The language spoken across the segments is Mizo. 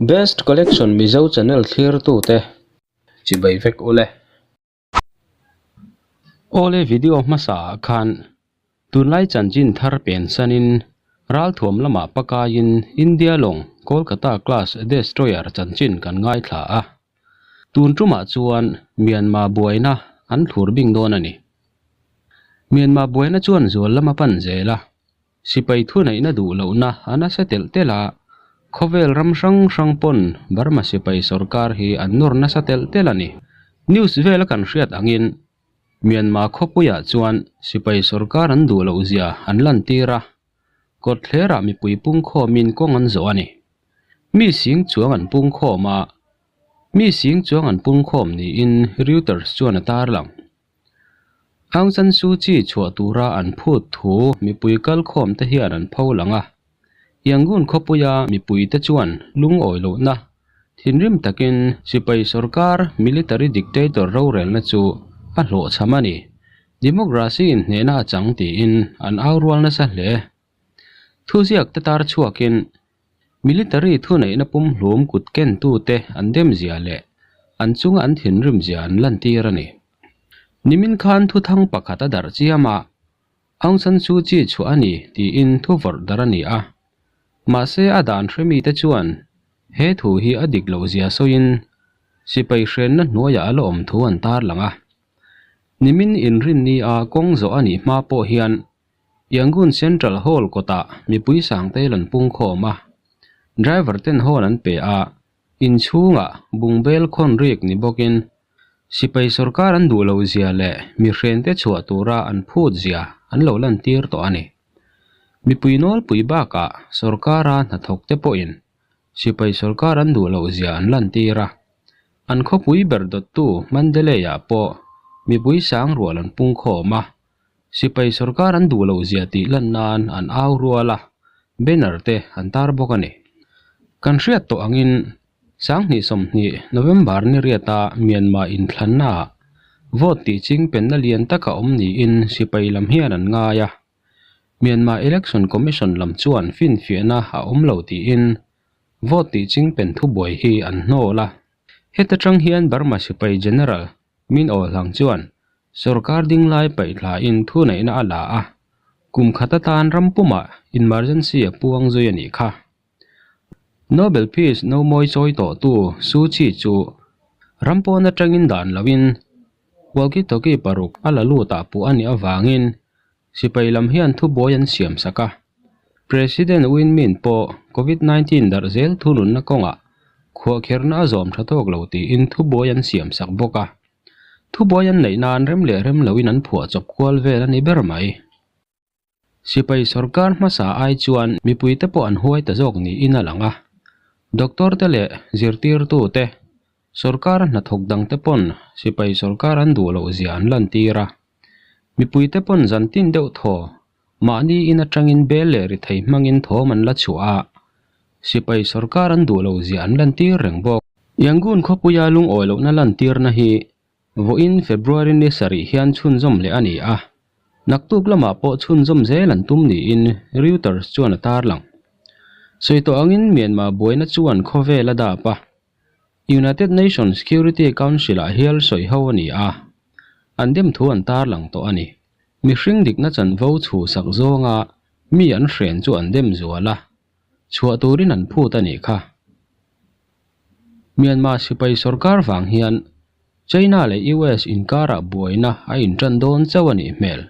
Best Collection Mizo channel thlirtute chibai vek ule. Awle video hmasa ah khan tunlai chanchin thar pen sanin ralthuam lamah pakaiin India lawng Kolkata class destroyer chanchin kan ngaithla a. Tun tumah chuan Myanmar buaina an thlur bing dawn a ni. Myanmar buaina chuan zual lama pan zel a. Sipai thuneihna duh lohna a nasa telh telh a, khawvel ram hrang hrang pawn Burma sipai sorkar hi an nawr nasa telh telh a ni. News vela kan hriat angin Myanmar khawpuiah chuan sipai sorkar an duh loh zia an lantir a, kawtthlerah mipui pungkhawmin kawng an zawh a ni. Mi sing chuang an pungkhawm a, mi sing chuang an pungkhawm niin Reuters chuan a tarlang. Aung San Suu Kyi chhuah tura an phut thu mipui kalkhawm te hian an pho lang a. Yangon khawpuia mipui te chuan lungawi lohna thinrim takin sipai sorkar military dictator rorelna chu a hlawhchham a ni. Democracy in hnehna a chang tiin an au rual nasa hle. Thuziak te tar chhuakin Military thuneihna pumhlum kut kentute an demzia leh an chunga an thinrimzia an lantir a ni. Nimin khan thuthang pakhat a darh chiam a, Aung San Suu Kyi chhuah a ni tiin thu vawrh darh a ni a. Mahse a dan hremite chuan he thu hi a dik lohzia sawiin sipai hrenna hnuaiah a la awm thu an tarlang a. Nimin inrinni a kawng zawh a nih hma pawh hian Yangon Central Hall kawtah mipui sangte lan pungkhawm a, driver ten horn an pe a, inchhungah bungbel khawn rik ni bawkin sipai sorkar an duh loh zia leh mihrente chhuah tura an phut zia an lo lantir tawh a ni. Mipui nawlpui bakah sorkara hnathawk te pawhin sipai sorkar an duh loh zia an lantir a, an khawpui ber dawttu Mandalay-ah pawh mipui sang rual an pungkhawm a, Sipai sorkar an duh loh zia tih lan nan an au rual a, banner te an tar bawk a ni. Kan hriat tawh angin Sanghnih 20 November ni riata Myanmar inthlannaah vote tih ching penna lian taka awm niin sipai lam hian an ngai a. Myanmar Election Commission lam chuan finfiahna a awm lo tiin vote tih ching pen thubuai hi an hnawl a. Heta tang hian Burma sipai General Min Aw Hlang chuan Sorkar ding lai paihthlain thuneihna a la a, kum khat atan ram pumah emergency a puang zui a nih kha. Nobel Peace nomawi chawi tawhtu Suu Kyi chu ram pawn atangin dan loin walkie-talkie paruk a la lutah puh a nih avangin sipai lam hian thubuai an siam sak a. President Win Myint pawh Covid 19 darh zel thununna kawngah khuahkherna a zawm tha tawk lo tiin thubuai an siam sak bawk a. Thubuai an neih nan rem leh rem loin an phuah chawp kual vel a ni ber mai. Sipai sorkar hmasa ai chuan mipuite pawh an huai ta zawk niin a lang a. Doctor te leh zirtirtu te, sorkar hnathawk dang te pawn sipai sorkar an duh loh zia an lantir a. Mipuite pawn zan tin deuh thaw mahni in atangin bel leh ri thei hmangin thawm an la chhuah a, sipai sorkar an duh loh zia an lantir reng bawk. Yangon khawpuia lungawi lohna lantirna hi vawiin February ni sarih hian chhunzawm leh a ni a, naktuk lamah pawh chhunzawm zel an tum niin Reuters chuan a tarlang. Sawi tawh angin Myanmar buaina chuan khawvel a dap a, United Nations Security Council-ah hial sawi ho a ni a, an dem thu an tarlang tawh a ni. Mihring dikna chanvo chhuhsak zawnga mi an hren chu an dem zual a, chhuah turin an phut a nih kha. Myanmar sipai sorkar vang hian China leh US inkarah buaina a intan dawn chauh a nih hmel.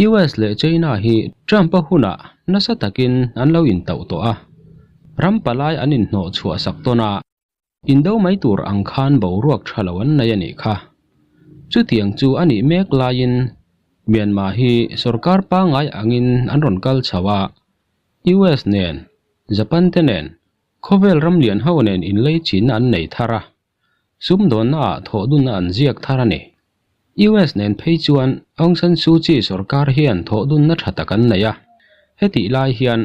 US leh China hi Trump-a hunah nasa takin an lo intauh tawh a, ram palai an inhnawh chhuah sak tawn a. Indo mai tur ang khan boruak tha lo an nei a nih kha. Chutiang chu a nih mek laiin Myanmar hi sorkar pangngai angin an rawn kal chho a, US nen, Japan te nen, khawvel ram lian ho nen inlei chinna an nei thar a, sumdawnna ah thawhdunna an ziak thar a ni. US nen phei chuan Aung San Suu Kyi sorkar hian thawhdunna tha tak an nei a, hetih lai hian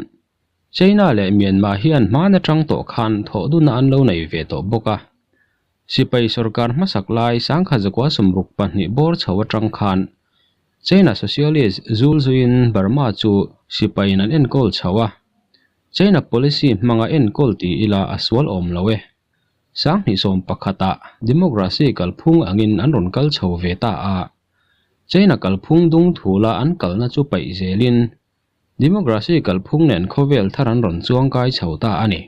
China leh Myanmar hian hman atang tawh khan thawhdunna an lo nei ve tawh bawk a. Sipai sorkar hmasak lai sangkhat zakua 62 bawr chho atang khan China Socialist zul zuiin Burma chu sipaiin an enkawl chho a. China policy hmanga enkawl ti ila a sual awm lo e. 2011 ah democracy kalphung angin an rawn kal chho ve ta a. China kalphung dung thula an kalna chu paih zelin democracy kalphung nen khawvel thar an rawn chuangkai chho ta a ni.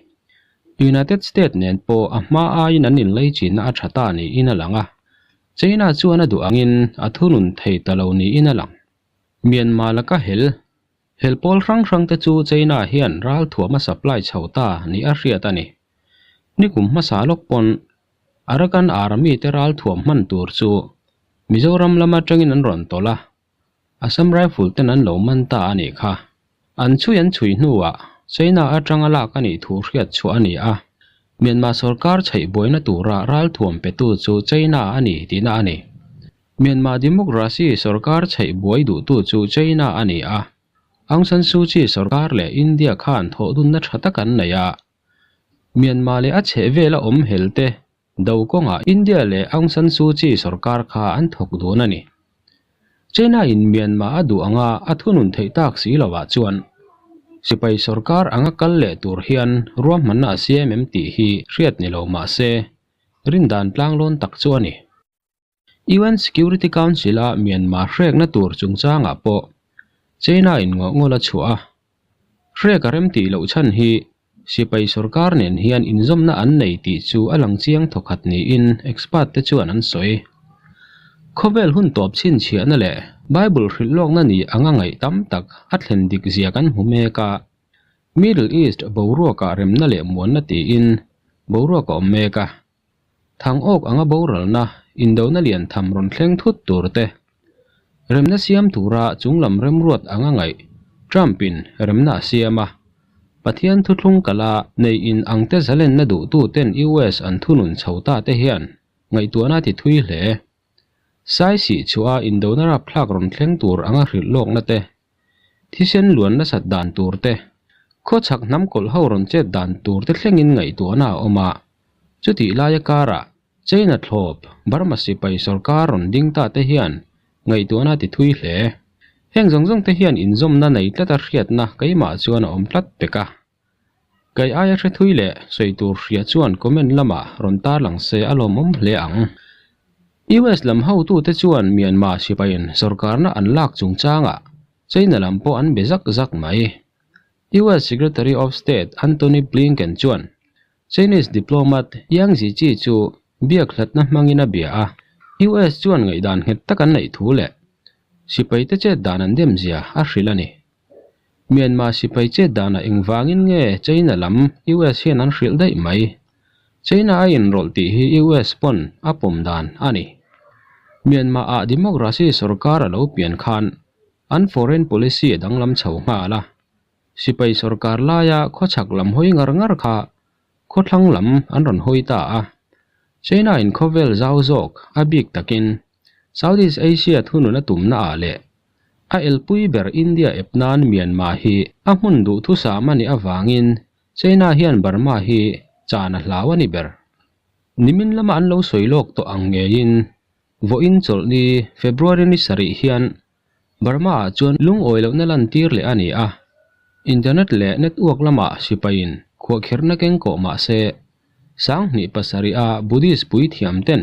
United States nen pawh a hma aiin an inlei chinna a tha ta niin a lang a. China chuan a duh angin a thunun thei ta lo niin a lang. Myanmar laka hel hel pawl hrang hrang te chu China hian ralthuam a supply chho ta ni a hriat a ni. Nikum hmasa lawk pawn Arakan Army te ralthuam hman tur chu Mizoram lam atangin an rawn tawlh a. Assam Rifle ten an lo man ta a nih kha. An chhui an chhui hnuah China atanga lak a nih thu hriat chhuah a ni a. Myanmar sorkar chheih buaina tura ralthuam petu chu China a ni tihna a ni. Myanmar democracy sorkar chheih buai duhtu chu China a ni a. Aung San Suu Kyi sorkar leh India khan thawhdunna tha tak an nei a. Myanmar leh a chhehvel a awm hel te do kawngah India leh Aung San Suu Kyi sorkar kha an thawk dun a ni. China in Myanmar a duh anga a thunun theih tak si lovah chuan sipai sorkar anga kal leh tur hian ruahmanna a siam em tih hi hriat ni lo mah se rindan tlanglawn tak chu a ni. UN Security Council a Myanmar hrekna tur chungchangah pawh China in ngawh ngawl a chhuah a. Hrek a rem tih loh chhan hi sipai sorkar nen hian inzawmna an nei tih chu a lang chiang thawkhat niin expert te chuan an sawi. Khawvel hun tawp chhinchhiahna leh Bible hrilh lawkna ni anga ngaih tam tak a thlen dik zia kan hmu mek a. Middle East boruakah remna leh muanna tiin boruak a awm mek a. Thang awk anga boralna indona lian tham rawn thleng thut tur te. Remna siam tura chunglam remruat anga ngaih Trump in remna a siam a. Pathian thuthlung kala nei in ang te zalenna duhtu ten US an thunun chho ta te hian ngaihtuahna a ti thui hle. Sai sih chhuah a indona rapthlak rawn thleng tur anga hrilh lawkna te. Thisen luan nasat dan tur te, khawchhak hnam kawlh ho rawn chet dan tur te thlengin ngaihtuahna a awm a. Chutih laia karah China thlawp Burma sipai sorkar rawn ding ta te hian ngaihtuahna a ti thui hle. Heng zawng zawng te hian inzawmna nei tlata hriatna keimah chuan a awm tlat pek a. Kai aia hre thui leh sawi tur hria chuan comment lamah rawn tarlang se a lawmawm hle ang. US lam hotute chuan Myanmar sipaiin sorkarna an lak chungchangah China lam pawh an be zak zak mai. US Secretary of State Antony Blinken chuan Chinese diplomat Yang Jiechi chu biak hlatna hmangin a bia a, US chuan ngaihdan nghet tak an neih thu leh sipaite chet dan an demzia a hrilh a ni. Myanmar sipai chet danah engvangin nge China lam US hian an hrilh daih mai? China a inrawlh tih hi US pawn a pawm dan a ni. Myanmar ah democracy sorkar a lo pian khan an foreign policy a danglam chho nghal a. Sipai sorkar laia khawchhak lam hawi ngar ngar kha khawthlang lam an rawn hawi ta a. China in khawvel zau zawk a bik takin Southeast Asia thunun a tumna ah leh A elpui ber India ep nan Myanmar hi a hmun duhthusam a nih avangin China hian Burma hi chan a hlau a ni ber. Nimin lama an lo sawi lawk tawh ang ngeiin vawiin chawlhni February ni sarih hian Burma ah chuan lungawi lohna lantir leh a ni a, internet leh network lamah sipaiin khuahkherhna keng kawh mah se 2007 a Buddhist puithiam ten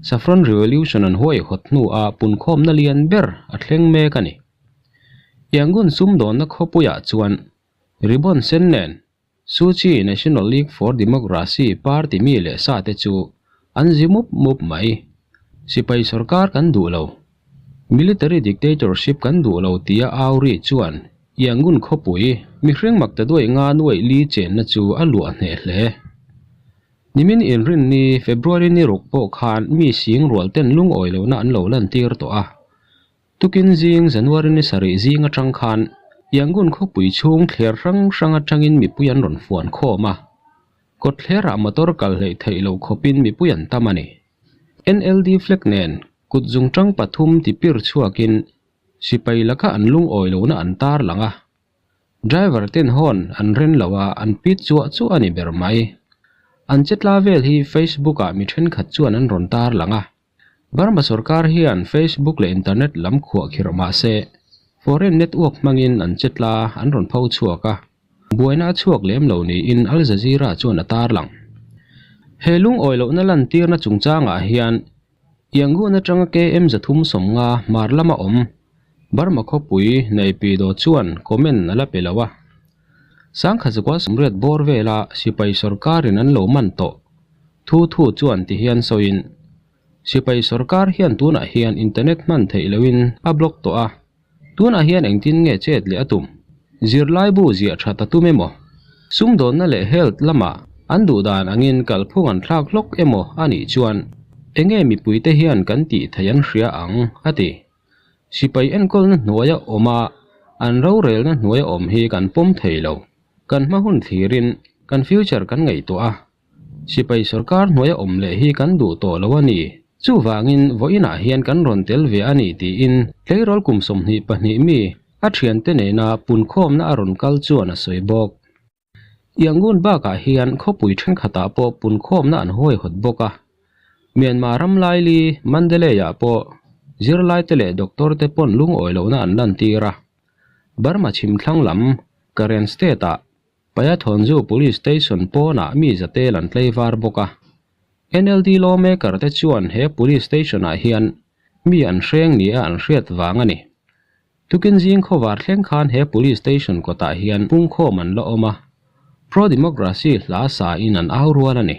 Saffron Revolution an huaihawt hnu a punkhawmna lian ber a thleng mek a ni. Yangon sumdawnna khawpuiah chuan Ribbon sen nen Suu Kyi National League for Democracy party mi leh sa te chu an zi mup mup mai. Sipai sorkar kan duh lo. Military dictatorship kan duh lo tia au ri chuan Yangon khawpui mihring makta duai nga nuaih li chenna chu a luah hneh hle. Nimin inrinni February ni ruk pawh khan mi sing rual ten lungawi lohna an lo lantir tawh a. Tukin zing January ni sarih zing atang khan Yangon khawpui chhung thler hrang hrang atangin mipui an rawn fuan khawm a. Kawtthlerah motor kal hleih theih loh khawpin mipui an tam a ni. NLD flag nen kut zungtang pathum ti pir chhuakin sipai laka an lungawi lohna an tar lang a. Driver ten horn an ren lo a, an pit chuah chuah a ni ber mai. An chetla vel hi Facebook ah mi thenkhat chuan an rawn tar lang a. Burma sorkar hian Facebook leh internet lam khuah khirh mah se, foreign network hmangin an chetla an rawn pho chhuak a. Buaina a chhuak lem lo niin Al Jazeera chuan a tarlang. He lungawi lohna lantirna chungchangah hian Yangon atanga KM 350 hmar lama awm Burma khawpui Naypyidaw chuan comment a la pe lo a. Sangkhat zakua 80 bawr vela sipai sorkarin an lo man tawh thu thu chuan ti hian sawiin, Sipai sorkar hian tunah hian internet hman theih lohin a block tawh a. Tunah hian engtin nge chet leh a tum? Zirlaibu ziah that a tum emaw? Sumdawnna leh health lamah an duh dan angin kalphung an thlak hlawk emaw a nih chuan enge mipuite hian kan tih theih an hria ang, a ti. Sipai enkawlna hnuaia awm a, an rorelna hnuaia awm hi kan pawm thei lo. Kan hma hun thlirin kan future kan ngaihtuah a, Sipai sorkar hnuaia awm leh hi kan duh tawh lo a ni. Chuvangin vawiinah hian kan rawn tel ve a ni tiin tleirawl kum 22 mi a thiante nena punkhawmna a rawn kal chuan a sawi bawk. Yangon bakah hian khawpui thenkhatah pawh punkhawmna an huaihawt bawk a. Myanmar ram laili Mandalay-ah pawh zirlaite leh doctor te pawn lungawi lohna an lantir a. Burma chhimthlang lam Karen State-ah Payathonzu Police Station pawnah mi zatel an tlei var bawk a. NLD lawmaker te chuan he Police Station ah hian mi an hreng nia an hriat vang a ni. Tukin zing khawvar thleng khan he Police Station kawtah hian pungkhawm an la awm a, pro-democracy hla sa in an au rual a ni.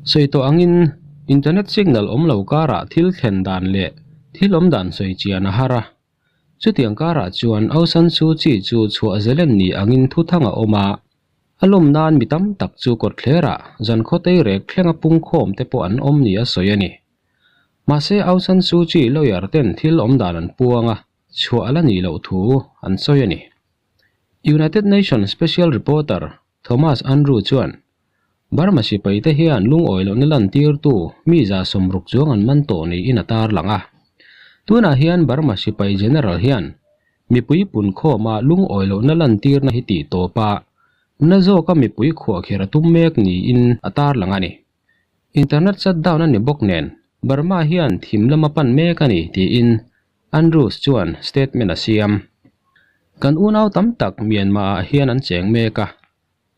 Sawi tawh angin internet signal awm lo karah thil thlen dan leh thil awm dan sawi chian a har a. Chutiang karah chuan Aung San Suu Kyi chu chhuah zelen ni angin thuthang a awm a, a lawm nan mi tam tak chu kawtthlerah zan khawtei rek thlenga pungkhawm te pawh an awm nia sawi a ni. Mahse Aung San Suu Kyi lawyer ten thil awm dan an puang a, chhuah a la nih loh thu an sawi a ni. United Nations Special Reporter Thomas Andrew chuan Burma sipaite hian lungawi lohna lantirtu mi 60 chuang an man tawh niin a tarlang a. Tunah hian Burma sipai General hian mipui punkhawma lungawi lohna lantirna hi tih tawp a, na zawka mipui khuahkhirh a tum mek niin a tarlang a ni. Internet shutdown a ni bawk nen Burma hian thim lama pan mek a ni tiin Andrews chuan statement a siam. Kan unau tam tak Myanmar-ah hian an cheng mek a.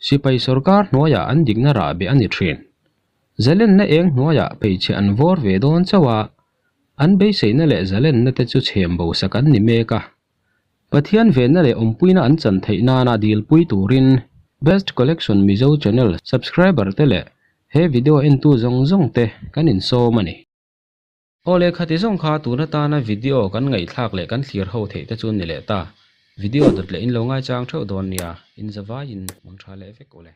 Sipai sorkar hnuaiah an dikna rah beh a ni thin. Zalenna eng hnuaiah pheichhe an vawr ve dawn chauh a, an beiseina leh zalenna te chu chhem bo sak an ni mek a. Pathian venna leh awmpuina an chan theih nana dilpui turin Best Collection Mizo Channel subscriber te leh he video entu zawng zawng te kan insawm a ni. Aw leh khati zawng kha tun atana video kan ngaihthlak leh kan thlir ho theih te chu ni leh ta. Video dawt leh in lo ngaichang theuh dawn nia, in zavaiin mang tha leh vek u le.